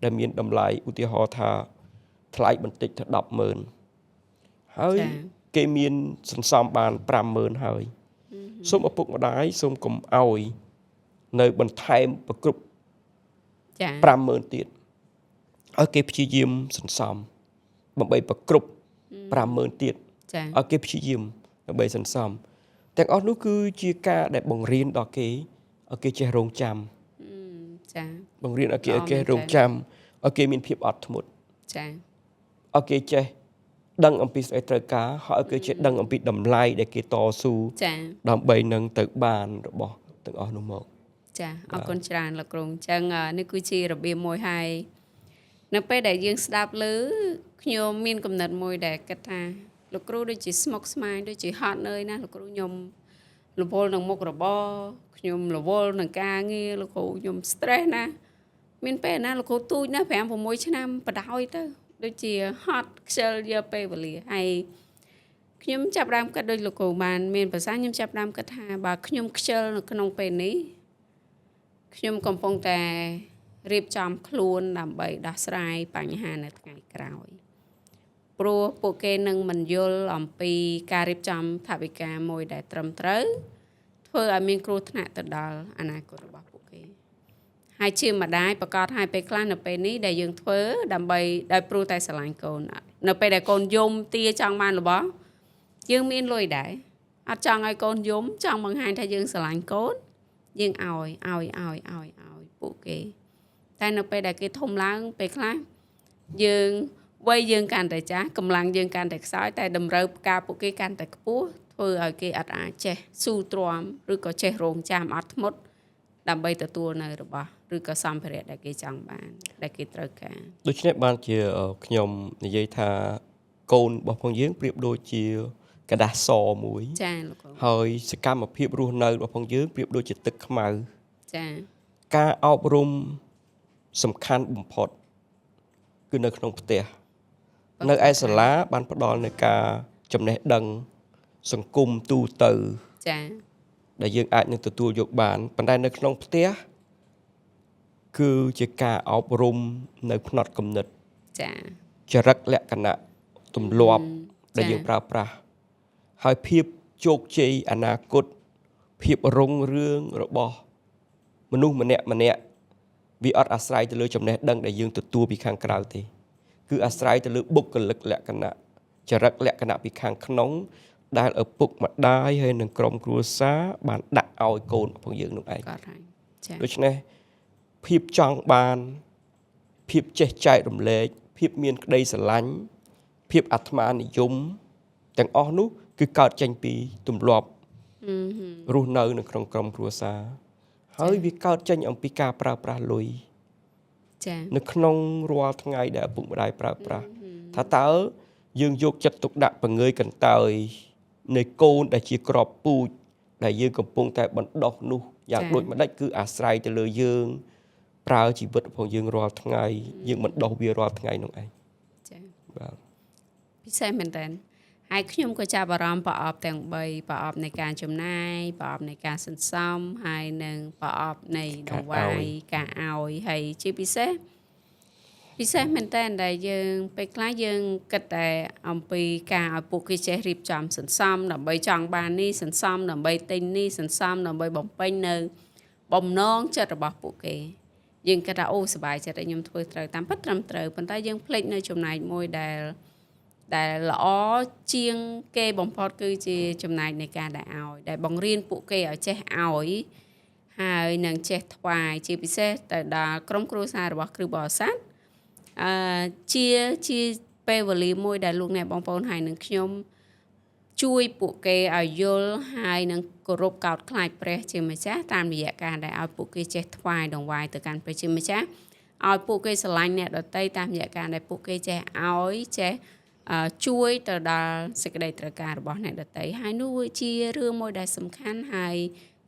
ដែលមានតម្លៃឧទាហរណ៍ថាថ្លៃបន្តិចទៅ100000ហើយគេមានសន្សំបាន50000ហើយសូមឪពុកម្ដាយសូមកុំឲ្យនៅបន្ថែមប្រគ្រប់ចា50000ទៀតឲ្យគេព្យាយាមសន្សំដើម្បីប្រគ្រប់50000ទៀតចាឲ្យគេព្យាយាមដើម្បីសន្សំទាំងអស់នោះគឺជាការដែលបង្រៀនដល់គេឲ្យគេចេះរងចាំចាបង្រៀនឲ្យគេឲ្យគេរងចាំឲ្យគេមានភាពអត់ធ្មត់ចាឲ្យគេចេះដឹងអំពីស្អីត្រូវការហើយឲ្យគេចេះដឹងអំពីតម្លៃដែលគេតស៊ូចាដើម្បីនឹងទៅបានរបស់ទាំងអស់នោះមកចាអរគុណច្រើនលោកគ្រូអញ្ចឹងនេះគឺជារបៀបមួយហើយនៅពេលដែលយើងស្ដាប់ឮខ្ញុំមានកំណត់មួយដែលគិតថាលោកគ្រូដូចជាស្មុគស្មាញដូចជាហត់នឿយណាស់លោកគ្រូខ្ញុំរវល់នឹងមុខរបរខ្ញុំរវល់នឹងការងារលោកគ្រូខ្ញុំ stress ណាស់មានពេលណាលោកគ្រូទូចណាស់5 6ឆ្នាំបដ ாய் ទៅដូចជាហត់ខ្ជិលយកពេលវេលាហើយខ្ញុំចាប់ដើមគិតដូចលោកគ្រូបានមានប្រសាសន៍ខ្ញុំចាប់ដើមគិតថាបើខ្ញុំខ្ជិលនៅក្នុងពេលនេះខ្ញុំកំពុងតែរៀបចំខ្លួនដើម្បីដោះស្រាយបញ្ហានៅថ្ងៃក្រោយព្រោះពួកគេនឹងមិនយល់អំពីការរៀបចំថវិកាមួយដែលត្រឹមត្រូវធ្វើឲ្យមានគ្រោះថ្នាក់ទៅដល់អនាគតរបស់ពួកគេហើយជាម្ដាយប្រកាសឲ្យពេលខ្លះនៅពេលនេះដែលយើងធ្វើដើម្បីដោយព្រោះតែស្រឡាញ់កូននៅពេលដែលកូនយំទាចង់បានរបស់យើងមានលុយដែរអត់ចង់ឲ្យកូនយំចង់បង្ហាញថាយើងស្រឡាញ់កូនយើងឲ្យឲ្យឲ្យឲ្យឲ្យពួកគេតែនៅពេលដែលគេធំឡើងពេលខ្លះយើងវ័យយើងកាន់តែចាស់កម្លាំងយើងកាន់តែខ្សោយតែតម្រូវការពួកគេកាន់តែខ្ពស់ធ្វើឲ្យគេអត់អាចចេះស៊ូទ្រាំឬក៏ចេះរងចាំអត់ធ្មត់ដើម្បីទទួលនៅរបស់ឬក៏សម្ភារៈដែលគេចង់បានដែលគេត្រូវការដូច្នេះបានជាខ្ញុំនិយាយថាកូនរបស់ផងយើងប្រៀបដូចជាក្រដាសសមួយចាលោកគ្រូហើយសកម្មភាពរស់នៅរបស់ផងយើងប្រៀបដូចជាទឹកខ្មៅចាការអប់រំសំខាន់បំផុតគឺនៅក្នុងផ្ទះនៅឯសាលាបានផ្ដល់នូវការចំណេះដឹងសង្គមទូទៅចាដែលយើងអាចនឹងទទួលយកបានប៉ុន្តែនៅក្នុងផ្ទះគឺជាការអប់រំនៅផ្នត់គំនិតចាចរិតលក្ខណៈទម្លាប់ដែលយើងប្រើប្រាស់ហើយភាពជោគជ័យអនាគតភាពរុងរឿងរបស់មនុស្សម្នាក់ម្នាក់វាអត់អាស្រ័យទៅលើចំណេះដឹងដែលយើងទទួលពីខាងក្រៅទេគឺអាស្រ័យទៅលើបុគ្គលិកលក្ខណៈចរិតលក្ខណៈពីខាងក្នុងដែលឪពុកម្ដាយហើយនិងក្រុមគ្រួសារបានដាក់ឲ្យកូនរបស់យើងនោះឯងគាត់ហើយចាដូច្នេះភាពចង់បានភាពចេះចែករំលែកភាពមានក្តីស្រឡាញ់ភាពអាត្មានិយមទាំងអស់នោះគឺកើតចេញពីទម្លាប់រស់នៅនៅក្នុងក្រុមគ្រួសារហើយវាកើតចេញអំពីការប្រើប្រាស់លុយចានៅក្នុងរាល់ថ្ងៃដែលឪពុកម្ដាយប្រើប្រាស់ថាតើយើងយកចិត្តទុកដាក់បង្ើយកន្តើយនៃកូនដែលជាក្របពូជដែលយើងកំពុងតែបណ្ដុះនោះយ៉ាងដូចម្ដេចគឺអាស្រ័យទៅលើយើងប្រើជីវិតរបស់យើងរាល់ថ្ងៃយើងបណ្ដុះវារាល់ថ្ងៃនោះឯងចាបាទពិសេសមែនតើហើយខ្ញុំក៏ចាប់អារម្មណ៍ប្រអប់ទាំង3ប្រអប់នៃការចំណាយប្រអប់នៃការសន្សំហើយនិងប្រអប់នៃដង្វាយការឲ្យហើយជាពិសេសពិសេសមែនតើដែលយើងពេលខ្លះយើងគិតតែអំពីការឲ្យពួកគេចេះរៀបចំសន្សំដើម្បីចង់បាននេះសន្សំដើម្បីទិញនេះសន្សំដើម្បីបំពេញនៅបំណងចិត្តរបស់ពួកគេយើងគិតថាអូសប្បាយចិត្តឲ្យខ្ញុំធ្វើត្រូវតាមពិតត្រឹមត្រូវប៉ុន្តែយើងភ្លេចនៅចំណែកមួយដែលល្អជាងគេបំផុតគឺជាចំណែកនៃការដែលឲ្យដែលបង្រៀនពួកគេឲ្យចេះឲ្យហើយនឹងចេះថ្វាយជាពិសេសទៅដល់ក្រុមគ្រួសាររបស់គ្រូបរិស័ទជាពេលវេលាមួយដែលលោកអ្នកបងប្អូនហើយនឹងខ្ញុំជួយពួកគេឲ្យយល់ហើយនឹងគោរពកោតខ្លាចព្រះជាម្ចាស់តាមរយៈការដែលឲ្យពួកគេចេះថ្វាយដង្វាយទៅកាន់ព្រះជាម្ចាស់ ឲ្យពួកគេស្រឡាញ់អ្នកដទៃតាមរយៈការដែលពួកគេចេះឲ្យចេះជួយទៅដល់សេចក្តីត្រូវការរបស់អ្នកដទៃហើយនោះវាជារឿងមួយដែលសំខាន់ហើយ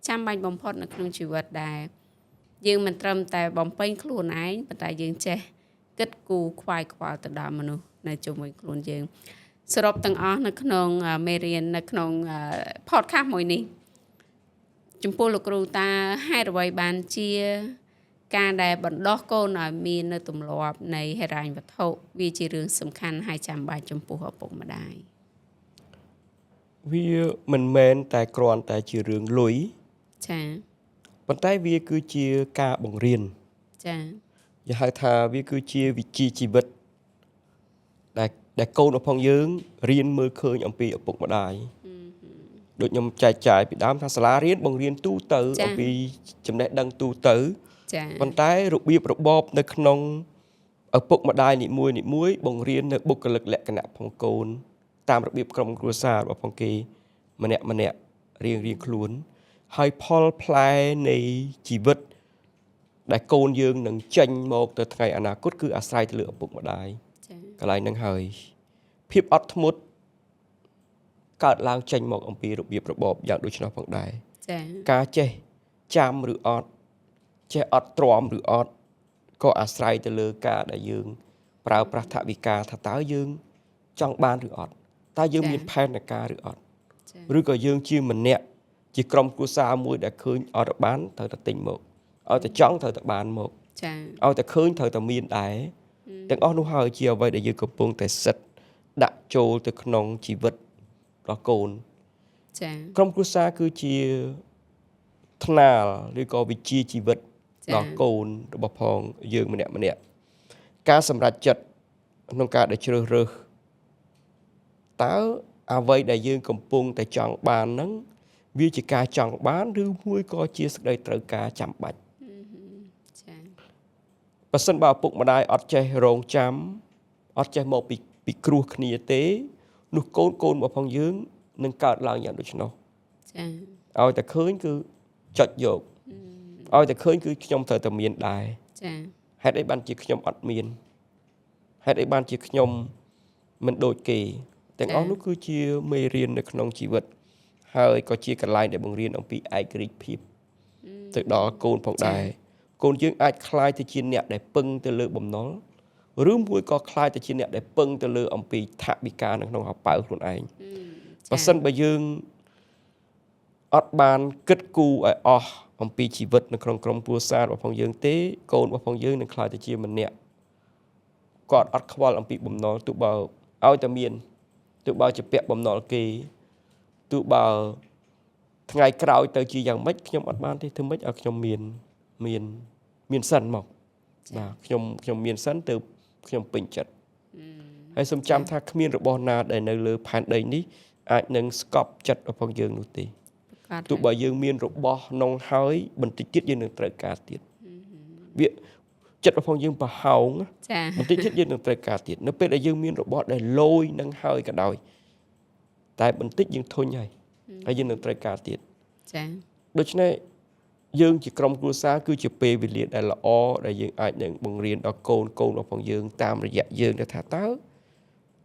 ចាំបាច់បំផុតនៅក្នុងជីវិតដែលយើងមិនត្រឹមតែបំពេញខ្លួនឯងប៉ុន្តែយើងចេះគិតគូរខ្វាយខ្វល់ទៅដល់មនុស្សនៅជុំវិញខ្លួនយើងសរុបទាំងអស់នៅក្នុងមេរៀននៅក្នុង podcast មួយនេះចំពោះលោកគ្រូតើហេតុអ្វីបានជាការដែលបណ្ដោះកូនឲ្យមាននៅទម្លាប់នៃហិរញ្ញវត្ថុវាជារឿងសំខាន់ហើយចាំបាច់ចំពោះឪពុកម្ដាយ វាមិនមែនតែគ្រាន់តែជារឿងលុយចា៎ប៉ុន្តែវាគឺជាការបង្រៀនចា៎គេហៅថាវាគឺជាវិជ្ជាជីវិតដែលកូនរបស់យើងរៀនមើលឃើញអំពីឪពុកម្ដាយដូចខ្ញុំចែកចាយពីដើមថាសាលារៀនបង្រៀនទូទៅអំពីចំណេះដឹងទូទៅប៉ុន្តែរបៀបរបបនៅក្នុងឪពុកម្ដាយនីមួយនីមួយបង្រៀននៅបុគ្គលិកលក្ខណៈផងកូនតាមរបៀបក្រុមគ្រួសាររបស់ផងគេម្នាក់ម្នាក់រៀងរៀងខ្លួនហើយផលផ្លែនៃជីវិតដែលកូនយើងនឹងចេញមកទៅថ្ងៃអនាគតគឺអាស្រ័យទៅលើឪពុកម្ដាយកន្លែងហ្នឹងហើយភាពអត់ធ្មត់កើតឡើងចេញមកអំពីរបៀបរបបយ៉ាងដូចនោះផងដែរចា៎ការចេះចាំឬអត់ចេះអត់ទ្រាំឬអត់ក៏អាស្រ័យទៅលើការដែលយើងប្រើប្រាស់ថវិកាថាតើយើងចង់បានឬអត់តើយើងមានផែនការឬអត់ឬក៏យើងជាម្នាក់ជាក្រុមគ្រួសារមួយដែលឃើញអត់បានត្រូវតែទិញមកឲ្យតែចង់ត្រូវតែបានមកចា៎ឲ្យតែឃើញត្រូវតែមានដែរទាំងអស់នោះហើយជាអ្វីដែលយើងកំពុងតែសិតដាក់ចូលទៅក្នុងជីវិតរបស់កូនចា៎ក្រុមគ្រួសារគឺជាថ្នាលឬក៏វិជ្ជាជីវិតដល់កូនរបស់ផងយើងម្នាក់ម្នាក់ការសម្រេចចិត្តក្នុងការដែលជ្រើសរើសតើអ្វីដែលយើងកំពុងតែចង់បានហ្នឹងវាជាការចង់បានឬមួយក៏ជាសេចក្តីត្រូវការចាំបាច់ចា៎បើសិនបើឪពុកម្ដាយអត់ចេះរងចាំអត់ចេះមកពីគ្រោះគ្នាទេនោះកូនរបស់ផងយើងនឹងកើតឡើងយ៉ាងដូច្នោះចា៎ឲ្យតែឃើញគឺចុចយកឲ្យតែឃើញគឺខ្ញុំត្រូវតែមានដែរចា៎ហេតុអីបានជាខ្ញុំអត់មានហេតុអីបានជាខ្ញុំមិនដូចគេទាំងអស់នោះគឺជាមេរៀននៅក្នុងជីវិតហើយក៏ជាកន្លែងដែលបង្រៀនអំពីឯករាជ្យភាពទៅដល់កូនផងដែរកូនយើងអាចក្លាយទៅជាអ្នកដែលពឹងទៅលើបំណុលឬមួយក៏ក្លាយទៅជាអ្នកដែលពឹងទៅលើអំពីថវិកានៅក្នុងហោប៉ៅខ្លួនឯងបើសិនបើយើងអត់បានគិតគូរឲ្យអស់អំពីជីវិតនៅក្នុងក្រុមគ្រួសាររបស់ផងយើងទេកូនរបស់ផងយើងនឹងក្លាយទៅជាម្នាក់គាត់អត់ខ្វល់អំពីបំណុលទោះបើឲ្យតែមានទោះបើជាពាក់បំណុលគេទោះបើថ្ងៃក្រោយទៅជាយ៉ាងម៉េចខ្ញុំអត់បានទេធ្វើម៉េចឲ្យខ្ញុំមានសិនមកបាទខ្ញុំមានសិនទៅខ្ញុំពេញចិត្តហើយសូមចាំថាគ្មានរបស់ណាដែលនៅលើផែនដីនេះអាចនឹងស្កប់ចិត្តរបស់យើងនោះទេទោះបើយើងមានរបស់នងហើយបន្តិចទៀតយើងនឹងត្រូវការទៀតវាចិត្តរបស់យើងប្រហោងបន្តិចទៀតយើងនឹងត្រូវការទៀតនៅពេលដែលយើងមានរបស់ដែលលយនឹងហើយក៏ដោយតែបន្តិចយើងធុញហើយហើយយើងនឹងត្រូវការទៀតចា៎ដូច្នេះយើងជាក្រុមគ្រួសារគឺជាពេលវេលាដែលល្អដែលយើងអាចនឹងបង្រៀនដល់កូនរបស់យើងតាមរយៈយើងទៅថាតើ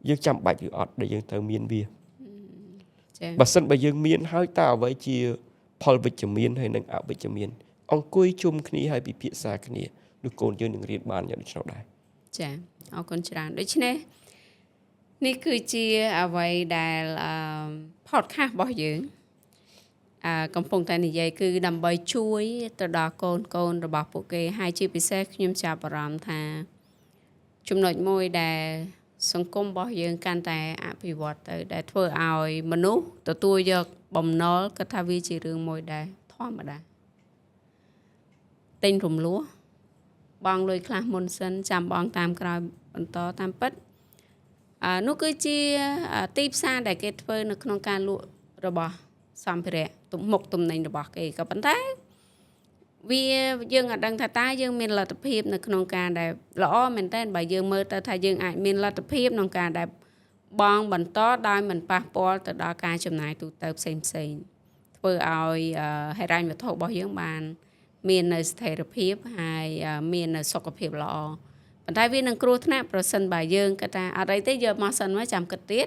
យើងចាំបាច់ឬអត់ដែលយើងត្រូវមានវាចា៎បើសិនបើយើងមានហើយតើអ្វីជាផលវិជ្ជមានហើយនិងអវិជ្ជមានអង្គុយជុំគ្នាហើយពិភាក្សាគ្នានោះកូនយើងនឹងរៀនបានយ៉ាងដូច្នោះដែរចា៎អរគុណច្រើនដូច្នេះនេះគឺជាអ្វីដែលpodcast របស់យើងកំពុងតែនិយាយគឺដើម្បីជួយទៅដល់កូនរបស់ពួកគេហើយជាពិសេសខ្ញុំចាប់អារម្មណ៍ថាចំណុចមួយដែលសង្គមរបស់យើងកាន់តែអភិវឌ្ឍទៅដែលធ្វើឲ្យមនុស្សទទួលយកបំណុលគាត់ថាវាជារឿងមួយដែលធម្មតាទិញរំលោះបងលុយខ្លះមុនសិនចាំបងតាមក្រោយបន្តតាមពិតនោះគឺជាទីផ្សារដែលគេធ្វើនៅក្នុងការលក់របស់សម្ភារៈមុខទំនិញរបស់គេក៏ប៉ុន្តែវាយើងអត់ដឹងថាតើយើងមានលទ្ធភាពនៅក្នុងការដែលល្អមែនតើបើយើងមើលទៅថាយើងអាចមានលទ្ធភាពក្នុងការដែលបងបន្តដោយមិនប៉ះពាល់ទៅដល់ការចំណាយទូទៅផ្សេងផ្សេងធ្វើឲ្យហិរញ្ញវត្ថុរបស់យើងបាន មាននៅស្ថិរភាពហើយមាននៅសុខភាពល្អប៉ុន្តែវានឹងគ្រោះថ្នាក់ប្រសិនបើយើងគិតថាអត់អីទេយកមកសិនមកចាំគិតទៀត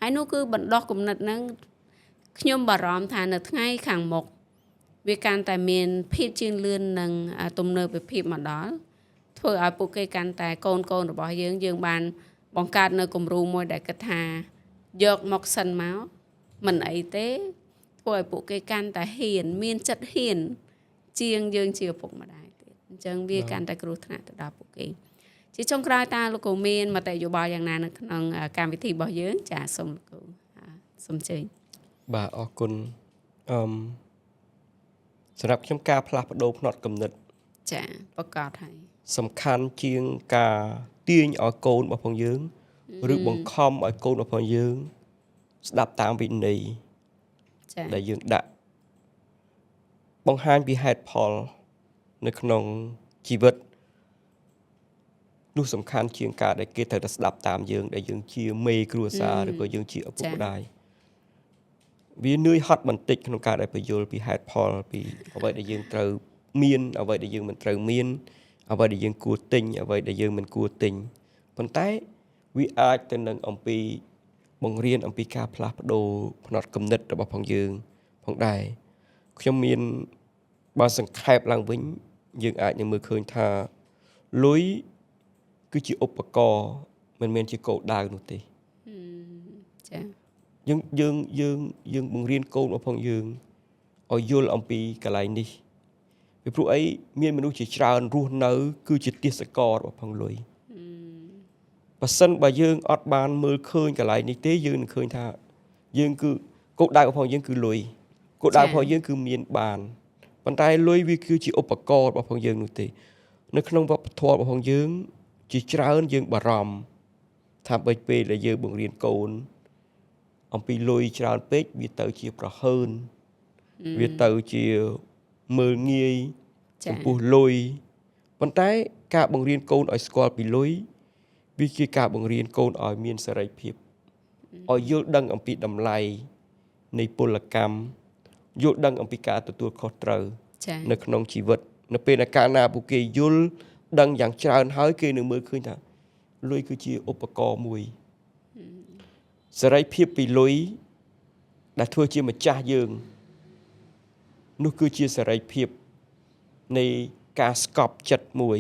ហើយនោះគឺបណ្ដោះគំនិតហ្នឹងខ្ញុំបារម្ភថានៅថ្ងៃខាងមុខវាកាន់តែមានភាពជឿនលឿននិងទំនើបភាពមកដល់ធ្វើឲ្យពួកគេកាន់តែកូនកូនរបស់យើងយើងបានបង្កើតនៅគំរូមួយដែលគិតថាយកមកសិនមកមិនអីទេធ្វើឲ្យពួកគេកាន់តែហ៊ានមានចិត្តហ៊ានជាងយើងជាឪពុកម្ដាយទៀតអញ្ចឹងវាកាន់តែគ្រោះថ្នាក់ទៅដល់ពួកគេជាចុងក្រោយតើលោកគ្រូមានមតិយោបល់យ៉ាងណានៅក្នុងកម្មវិធីរបស់យើងចាសូមលោកគ្រូសូមអញ្ជើញ បាទអរគុណអឺមសម្រាប់ខ្ញុំការផ្លាស់ប្ដូរផ្នត់គំនិត ចាប្រកាសហើយ សំខាន់ជាងការទាញឲ្យកូនរបស់ផងយើងឬបង្ខំឲ្យកូនរបស់ផងយើង ស្ដាប់តាមវិន័យ ចា ដែលយើងដាក់បង្ហាញពីហេតុផល នៅក្នុងជីវិតនោះសំខាន់ជាងការដែលគេត្រូវតែស្ដាប់តាមយើងដែលយើងជាមេគ្រួសារឬក៏យើងជាឪពុកម្ដាយវានឿយហត់បន្តិចក្នុងការដែលពន្យល់ពីហេតុផលពីអ្វីដែលយើងត្រូវមានអ្វីដែលយើងមិនត្រូវមានអ្វីដែលយើងគួរទិញអ្វីដែលយើងមិនគួរទិញប៉ុន្តែវាអាចទៅនឹងអំពីបង្រៀនអំពីការផ្លាស់ប្ដូរផ្នត់គំនិតរបស់ផងយើងផងដែរខ្ញុំមានបើសង្ខេបឡើងវិញយើងអាចនឹងមើលឃើញថាលុយគឺជាឧបករណ៍មិនមែនជាគោលដៅនោះទេ ចា យើងយើងយើងយើងបង្រៀនកូនរបស់ផងយើងឲ្យយល់អំពីកន្លែងនេះពីព្រោះអីមានមនុស្សជាច្រើនរស់នៅ គឺជាទាសកររបស់ផងលុយបើសិនបើយើងអត់បានមើលឃើញកន្លែងនេះទេយើងនឹងឃើញថាយើងគឺគោលដៅរបស់យើងគឺលុយគោលដៅរបស់យើងគឺមានបានប៉ុន្តែលុយវាគឺជាឧបករណ៍របស់ផងយើងនោះទេនៅក្នុងវប្បធម៌របស់ផងយើងជាច្រើនយើងបារម្ភថាបើពេលដែលយើងបង្រៀនកូនអំពីលុយច្រើនពេកវាទៅជាប្រហើនវាទៅជាមើលងាយ ចា ចំពោះលុយប៉ុន្តែការបង្រៀនកូនឲ្យស្គាល់ពីលុយវាជាការបង្រៀនកូនឲ្យមានសេរីភាពឲ្យយល់ដឹងអំពីតម្លៃនៃពលកម្មយល់ដឹងអំពីការទទួលខុសត្រូវ ចា នៅក្នុងជីវិតនៅពេលដែលកាលណាពួកគេយល់ដឹងយ៉ាងច្រើនហើយគេនឹងមើលឃើញថាលុយគឺជាឧបករណ៍មួយសេរីភាពពីលុយដែលធ្វើជាម្ចាស់យើងនោះគឺជាសេរីភាពនៃការស្កប់ចិត្តមួយ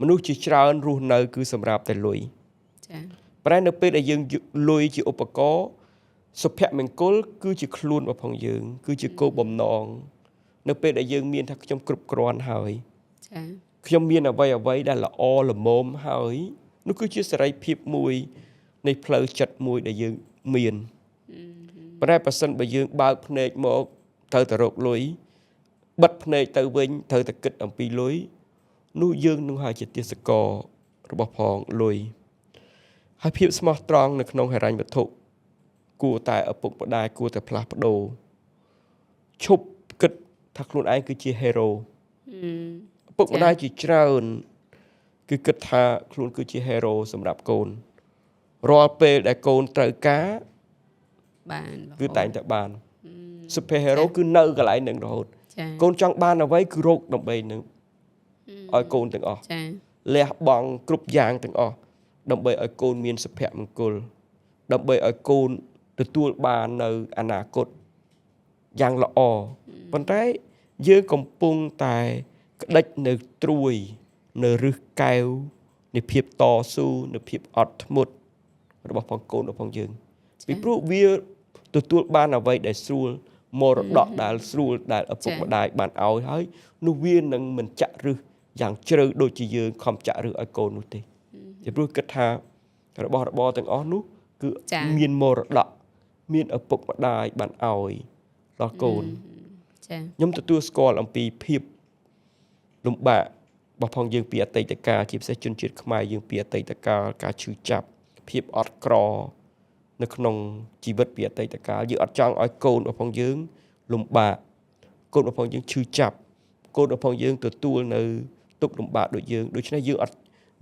មនុស្សជាច្រើនរស់នៅគឺសម្រាប់តែលុយ ចា ប៉ុន្តែនៅពេលដែលយើងលុយជាឧបករណ៍សុភមង្គលគឺជាខ្លួនរបស់ផងយើងគឺជាគោលបំណងនៅពេលដែលយើងមានថាខ្ញុំគ្រប់គ្រាន់ហើយ ចា ខ្ញុំមានអ្វីអ្វីដែលល្អល្មមហើយនោះគឺជាសេរីភាពមួយនៃផ្លូវចិត្តមួយដែលយើងមានប៉ុន្តែប្រសិនបើយើងបើកភ្នែកមកត្រូវតែរកលុយបិទភ្នែកទៅវិញត្រូវតែគិតអំពីលុយនោះយើងនឹងហើយជាទាសកររបស់ផងលុយហើយភាពស្មោះត្រង់នៅក្នុងហិរញ្ញវត្ថុគួរតែឪពុកម្ដាយគួរតែផ្លាស់ប្ដូរឈប់គិតថាខ្លួនឯងគឺជា hero ឪពុកម្ដាយជាច្រើនគឺគិតថាខ្លួនគឺជា hero សម្រាប់កូនរាល់ពេលដែលកូនត្រូវការ បាន គឺតែងតែបាន super hero គឺនៅកន្លែងនឹងរហូត ចា កូនចង់បានអ្វីគឺរកដើម្បីនឹងឲ្យកូនទាំងអស់ ចា លះបង់គ្រប់យ៉ាងទាំងអស់ដើម្បីឲ្យកូនមានសុភមង្គលដើម្បីឲ្យកូនទទួលបាននៅអនាគតយ៉ាងល្អប៉ុន្តែយើងកំពុងតែក្តិចនៅត្រួយនៅរឹសកែវនៃភាពតស៊ូនៃភាពអត់ធ្មត់របស់ផងកូនរបស់ផងយើងពីព្រោះវាទទួលបានអ្វីដែលស្រួលមរតកដែលស្រួលដែលឪពុកម្ដាយបានឲ្យហើយនោះវានឹងមិនចាក់រឹសយ៉ាងជ្រៅដូចជាយើងខំចាក់រឹសឲ្យកូននោះទេពីព្រោះគិតថារបស់របរទាំងអស់នោះគឺមានមរតកមានឪពុកម្ដាយបានឲ្យដល់កូន ចា ខ្ញុំទទួលស្គាល់អំពីភាពលំបាករបស់ផងយើងពីអតីតកាលជាពិសេសជនជាតិខ្មែរយើងពីអតីតកាលការឈឺចាប់ភាពអត់ក្រនៅក្នុងជីវិតពីអតីតកាលយើងអត់ចង់ឲ្យកូនរបស់ផងយើងលំបាកកូនរបស់ផងយើងឈឺចាប់កូនរបស់ផងយើងទទួលនៅទុក្ខលំបាកដូចយើងដូច្នេះយើងអត់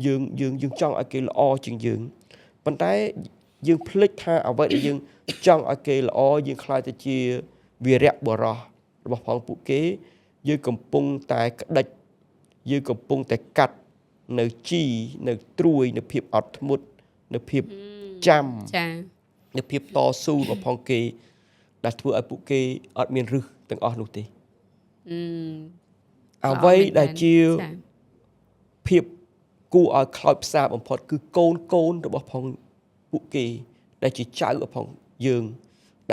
យើងយើងយើងចង់ឲ្យគេល្អជាងយើងប៉ុន្តែយើងភ្លេចថាអ្វីដែលយើងចង់ឲ្យគេល្អយើងខ្លាចទៅជាវីរៈបុរសរបស់ផងពួកគេ យើងកំពុងតែក្តិចយើងកំពុងតែកាត់នៅជីនៅត្រួយនៅភាពអត់ធ្មត់នៅភាពចាំ ចា នៅភាពតស៊ូរបស់ផងគេ ដែលធ្វើឲ្យពួកគេអត់មានរឹសទាំងអស់នោះទេ អឺ អ្វីដែលជា ចា ភាពគួរឲ្យខ្លោចផ្សាបំផុតគឺកូនកូនរបស់ផងពួកគេ ដែលជាចៅរបស់ផងយើង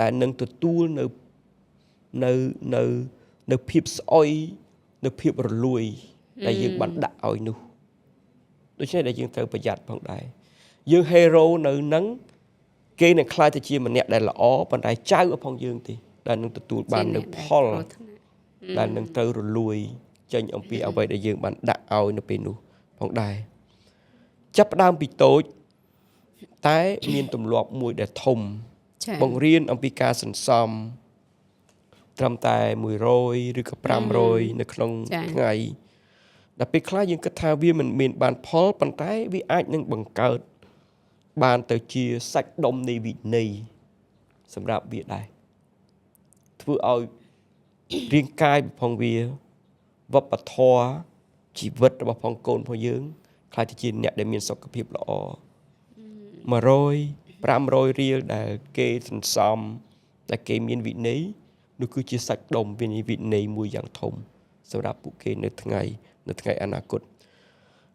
ដែលនឹងទទួលនៅនៅនៅនៅភាពស្អុយនៅភាពរលួយ ដែលយើងបានដាក់ឲ្យនោះដូច្នេះដែលយើងត្រូវប្រយ័ត្នផងដែរយើង hero នៅនឹងគេនឹងក្លាយទៅជាម្នាក់ដែលល្អប៉ុន្តែចៅរបស់ផងយើងទេដែលនឹងទទួលបាននៅផល គ្រោះថ្នាក់ ដែលនឹងត្រូវរលួយចេញអំពីអ្វីដែលយើងបានដាក់ឲ្យនៅពេលនោះផងដែរចាប់ផ្ដើមពីតូចតែមានទម្លាប់មួយដែលធំ ចា បង្រៀនអំពីការសន្សំត្រឹមតែ100ឬក៏500នៅក្នុងថ្ងៃដល់ពេលខ្លះយើងគិតថាវាមិនមានបានផលប៉ុន្តែវាអាចនឹងបង្កើតបានទៅជាសាច់ដុំនៃវិន័យសម្រាប់វាដែរធ្វើឲ្យរាងកាយផងវាវប្បធម៌ជីវិតរបស់ផងកូនផងយើងក្លាយទៅជាអ្នកដែលមានសុខភាពល្អ100 500រៀលដែលគេសន្សំដែលគេមានវិន័យនោះគឺជាសាច់ដុំវិន័យវិន័យមួយយ៉ាងធំសម្រាប់ពួកគេនៅថ្ងៃនៅថ្ងៃអនាគត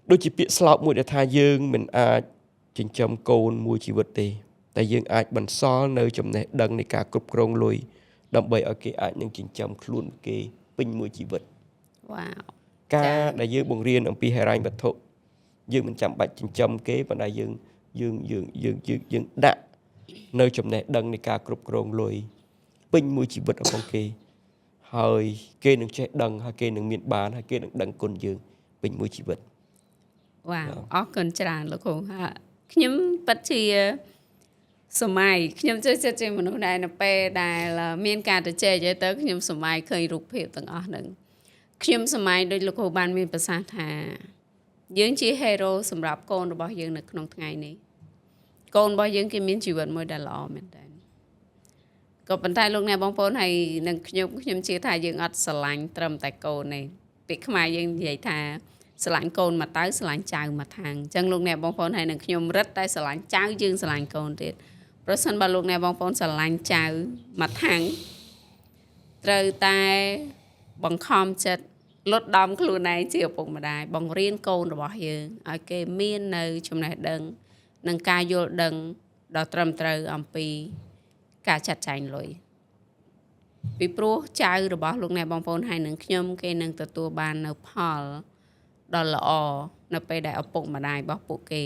ដូចជាពាក្យស្លោកមួយដែលថាយើងមិនអាចចិញ្ចឹមកូនមួយជីវិតទេតែយើងអាចបន្សល់នៅចំណេះដឹងនៃការគ្រប់គ្រងលុយដើម្បីឲ្យគេអាចនឹងចិញ្ចឹមខ្លួនគេពេញមួយជីវិត វ៉ាវ ការដែលយើងបង្រៀនអំពីហិរញ្ញវត្ថុយើងមិនចាំបាច់ចិញ្ចឹមគេប៉ុន្តែយើងយើងយើងយើងយើងយើងដាក់នៅចំណេះដឹងនៃការគ្រប់គ្រងលុយពេញមួយជីវិតរបស់គេហើយគេនឹងចេះដឹងហើយគេនឹងមានបានហើយគេនឹងដឹងគុណយើងពេញមួយជីវិត វ៉ាវអរគុណច្រើនលោកគ្រូហាខ្ញុំពិតជាសម័យខ្ញុំចូលចិត្តជាមនុស្សដែលនៅពេលដែលមានការទៅជែកទៅខ្ញុំសម័យឃើញរូបភាពទាំងអស់ហ្នឹងខ្ញុំសម័យដូចលោកគ្រូបានមានប្រសាសន៍ថាយើងជា hero សម្រាប់កូនរបស់យើងនៅក្នុងថ្ងៃនេះកូនរបស់យើងគេមានជីវិតមួយដែលល្អមែនតើក៏ប៉ុន្តែលោកអ្នកបងប្អូនហើយនឹងខ្ញុំខ្ញុំជឿថាយើងអត់ស្រឡាញ់ត្រឹមតែកូនទេពាក្យខ្មែរយើងនិយាយថាស្រឡាញ់កូនមកទៅស្រឡាញ់ចៅមកខាងអញ្ចឹងលោកអ្នកបងប្អូនហើយនឹងខ្ញុំរឹតតែស្រឡាញ់ចៅយើងស្រឡាញ់កូនទៀតប្រសិនបើលោកអ្នកបងប្អូនស្រឡាញ់ចៅមកខាងត្រូវតែបង្ខំចិត្តលត់ដំខ្លួនឯងជាឪពុកម្ដាយបង្រៀនកូនរបស់យើងឲ្យគេមាននៅចំណេះដឹងនិងការយល់ដឹងដ៏ត្រឹមត្រូវអំពីការចាត់ចែងលុយពីព្រោះចៅរបស់លោកអ្នកបងប្អូនហើយនឹងខ្ញុំគេនឹងទទួលបាននៅផលដ៏ល្អនៅពេលដែលឪពុកម្ដាយរបស់ពួកគេ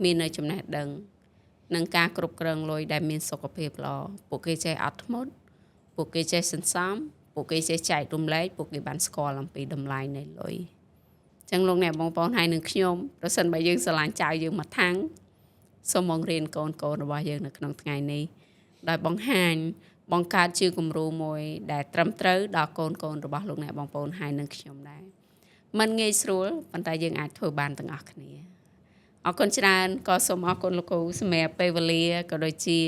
មាននៅចំណេះដឹងនិងការគ្រប់គ្រងលុយដែលមានសុខភាពល្អពួកគេចេះអត់ធ្មត់ពួកគេចេះសន្សំពួកគេចេះចែករំលែកពួកគេបានស្គាល់អំពីតម្លៃនៃលុយអញ្ចឹងលោកអ្នកបងប្អូនហើយនឹងខ្ញុំប្រសិនបើយើងស្រឡាញ់ចៅយើងមកថាំងសូមបង្រៀនកូនកូនរបស់យើងនៅក្នុងថ្ងៃនេះដោយបង្ហាញបង្កើតជាគំរូមួយដែលត្រឹមត្រូវដល់កូនកូនរបស់លោកអ្នកបងប្អូនហើយនឹងខ្ញុំដែរមិនងាយស្រួលប៉ុន្តែយើងអាចធ្វើបានទាំងអស់គ្នាអរគុណច្រើនក៏សូមអរគុណលោកគ្រូសម្រាប់ពេលវេលាក៏ដូចជា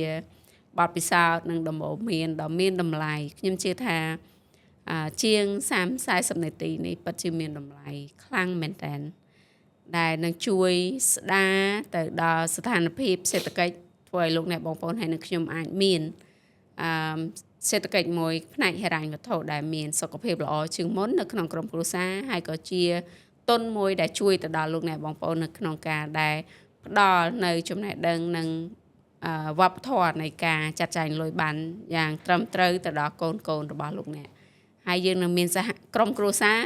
បទពិសោធន៍និងដំបូន្មានដ៏មានតម្លៃខ្ញុំជឿថាជាង30 40នាទីនេះពិតជាមានតម្លៃខ្លាំងមែនតើដែលនឹងជួយស្ដារទៅដល់ស្ថានភាពសេដ្ឋកិច្ចធ្វើឲ្យលោកអ្នកបងប្អូនហើយនឹងខ្ញុំអាចមានសេដ្ឋកិច្ចមួយផ្នែកហិរញ្ញវត្ថុដែលមានសុខភាពល្អជាងមុននៅក្នុងក្រុមគ្រួសារហើយក៏ជាទុនមួយដែលជួយទៅដល់លោកអ្នកបងប្អូននៅក្នុងការដែលផ្ដល់នៅចំណេះដឹងនិងវប្បធម៌នៃការចាត់ចែងលុយបានយ៉ាងត្រឹមត្រូវទៅដល់កូនកូនរបស់លោកអ្នកហើយយើងនឹងមានសហក្រុមគ្រួសារ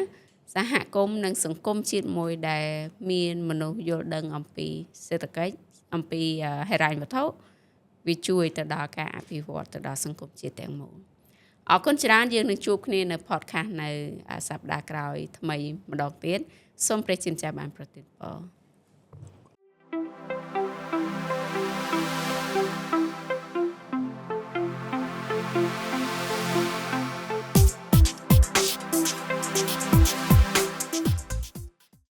សហគមន៍និងសង្គមជាតិមួយដែលមានមនុស្សយល់ដឹងអំពីសេដ្ឋកិច្ចអំពីហិរញ្ញវត្ថុវាជួយទៅដល់ការអភិវឌ្ឍទៅដល់សង្គមជាតិទាំងមូលអរគុណច្រើនយើងនឹងជួបគ្នានៅ podcast នៅសប្តាហ៍ក្រោយថ្មីម្ដងទៀតសូមព្រះជាម្ចាស់បានប្រទានពរ